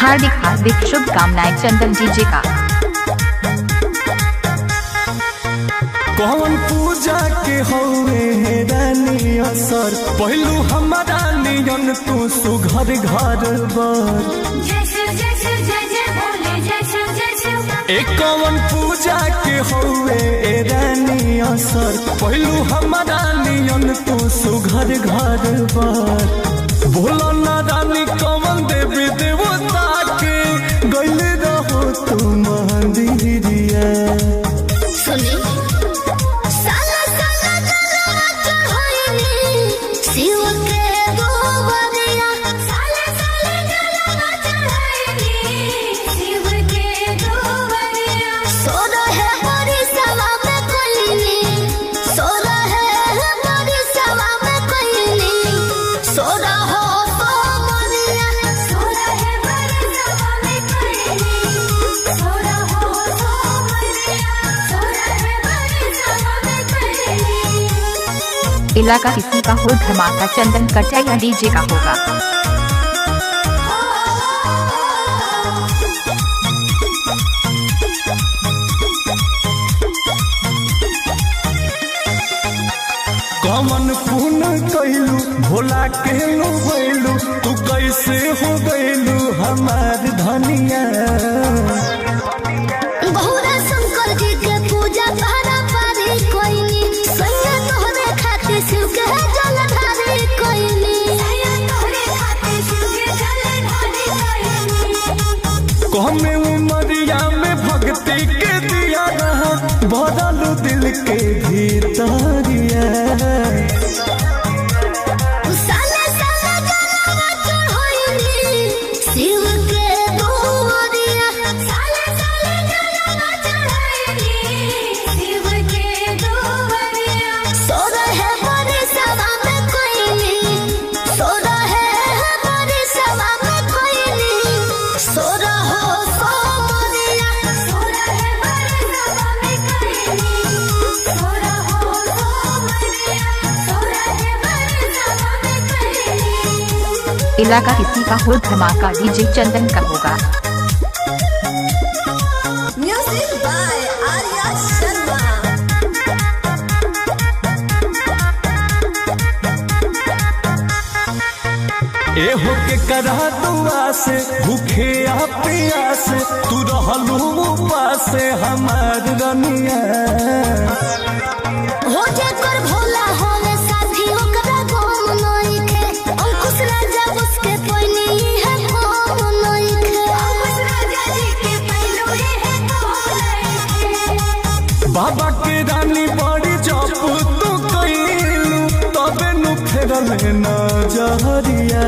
हार्दिक हार्दिक शुभकामनाएं चंदन डीजे का। कौन पूजा के हौवे रानी असर, पहलू हमारा नियन तू सुघर घर बर। एक कौन पूजा के हौवे रानी असर, पहलू हमारा नियन तू सुघर घर बर। बोलो ना रानी कौन देवी देवता के गइल रहो तू मंदिरिया। इलाका किसी का हो धमाका चंदन कटैया डीजे का होगा। कमन पुन कैलू भोला के लो भैलू, तू कैसे हो गैलू हमार धनिया। बहुरा शंकर जी के पूजा पारा पारी कोइनी, सैया तोहरे खातिर शिव के जल ढारी कोइनी। कहमे उमरिया में भक्ति के दिया रहा, बदलू दिल के भीतरिया। इलाका किसी का हो धमाका डीजे चंदन का होगा। Music by Arya Sharma. एहो के करा दुआ से भूखे आ प्यास, तू रहलू उपास हमार रनिया। हो जेकर भोला होवे साथी ओकरा गम नइखे, अंकुश राजा उसके पइनी है कम नइखे। अंकुश राजा जी के पइलो है कम नइखे। बाबा के रानी बड़ी जप तू कइलू, तबे नु फेरल ना जहरिया।